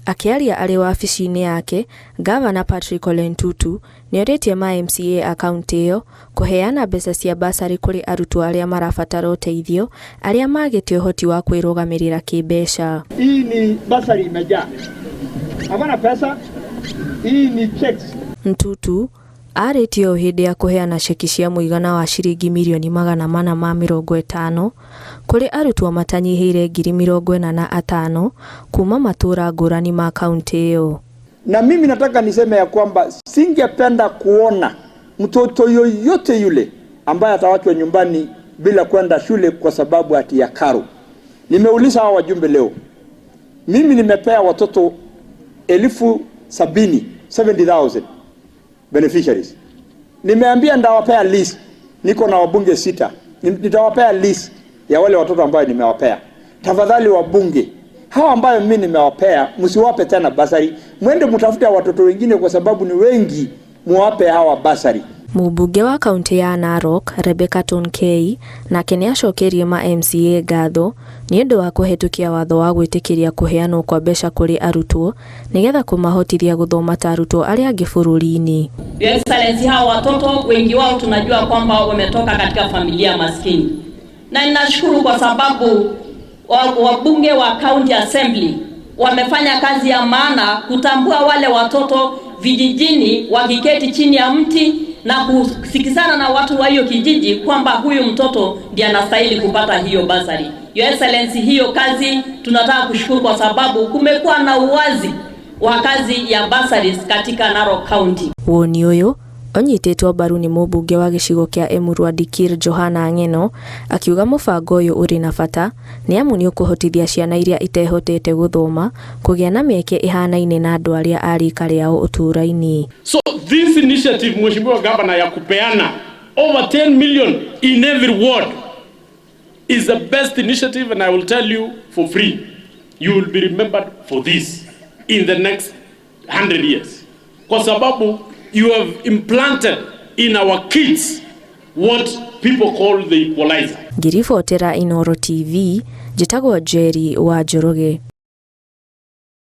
Akĩaria arĩ wabici-inĩ yake, Ngavana Patrick Ole Ntutu nĩ orĩtie ma MCA a kaunti ĩyo kũheana mbeca cia bursary kũrĩ arutwo arĩa marabatara ũteithio arĩa magĩte ũhoti wa kwĩrũgamĩrĩra kĩmbeca. Hii ni bursary imejaa. Hawana pesa. Hii ni checks. Ntutu arĩtie ũũ hĩndĩ ya kũheana ceki cia mũigana wa ciringi mirioni 450 kũrĩ arutwo matanyihĩire 45,000 kuma matũra ngũrani ma kaunti ĩyo. Na mimi nataka niseme ya kwamba singependa kuona mtoto yoyote yule ambaye atawachwa nyumbani bila kwenda shule kwa sababu ati ya karo. Nimeuliza hawa wajumbe leo, mimi nimepea watoto 70,000, 70,000 beneficiaries. Nimeambia ndawapea list, niko na wabunge sita, nitawapea list ya wale watoto ambayo nimewapea. Tafadhali wabunge hawa ambayo mimi nimewapea, msiwape tena bursary, mwende mtafute watoto wengine, kwa sababu ni wengi, muwape hawa bursary. Mũmbunge wa kaunti ya Narok Rebecca Tonkei nake nĩ acokeirie ma MCA ngatho nĩ ũndũ wa kũhetũkia watho wa gwĩtĩkĩria kũheanwo kwa mbeca kũrĩ arutwo nĩgetha kũmahotithia gũthoma ta arutwo arĩa angĩ bũrũri-inĩ. Your Excellency, hawa watoto wengi wao tunajua kwamba wametoka katika familia maskini, na ninashukuru kwa sababu wabunge wa County Assembly wamefanya kazi ya maana kutambua wale watoto vijijini wakiketi chini ya mti na kusikizana na watu wa hiyo kijiji kwamba huyu mtoto ndiye anastahili kupata hiyo bursary. Your Excellency, hiyo kazi tunataka kushukuru kwa sababu kumekuwa na uwazi wa kazi ya bursaries katika Narok County. Woni ũyũ ũnyitĩtwo mbaru nĩ mũmbunge wa gĩcigo kĩa Emurua Dikirr Johana Ng'eno akiuga mũbango ũyũ ũrĩ na bata nĩ amu nĩ ũkũhotithia ciana iria itehotete gũthoma kũgĩa na mĩeke ĩhanaine na andũ arĩa a rika rĩao ũtũũro-inĩ. So this initiative, Mheshimiwa Governor, ya kupeana over 10 million in every ward is the best initiative, and I will tell you for free, you will be remembered for this in the next 100 years. Kwa sababu you have implanted in our kids what people call the equalizer. Ngĩribotera Inooro TV, njĩtagwo Njeri wa Njoroge.